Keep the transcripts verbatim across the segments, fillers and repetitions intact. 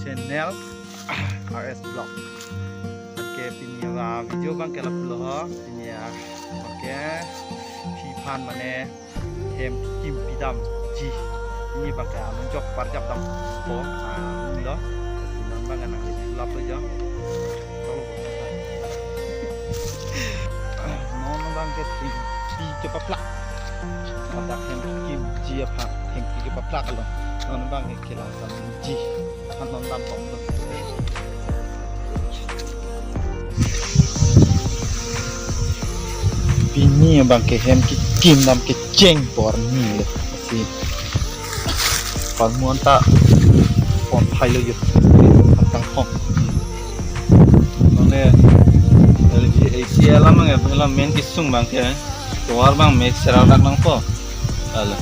Channel R S Vlog. Oke, pini avideo abang ke lapulo ho. Pini abang ke piphan mane hem kim pidamji. Pini abang ke anong jok parjap dampo. Ah, pini lo. Pini non abang ke nang lap lo jo. Non abang ke hempi kepaplak. Ladak hem kimji aphan, hempi kepaplak lo. Non abang ke kelang samji. Anon dam pong lo. Pini abang ke hem kekim dam kecheng por ni le. Si. Parmuan ta pon thai lo yut. Tang hong. Nonle L G A C alam abang ke, alam main kesung abang ke. Tovar abang me serak dak nangpo. Ala.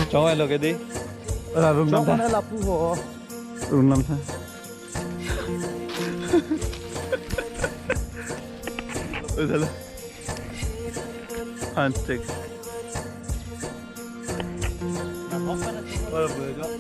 Chong ai lo ke di. Ora room nam tha. Chong ai lapu ho. Room nam tha. Udah lah. Handshake. Ora boleh kok.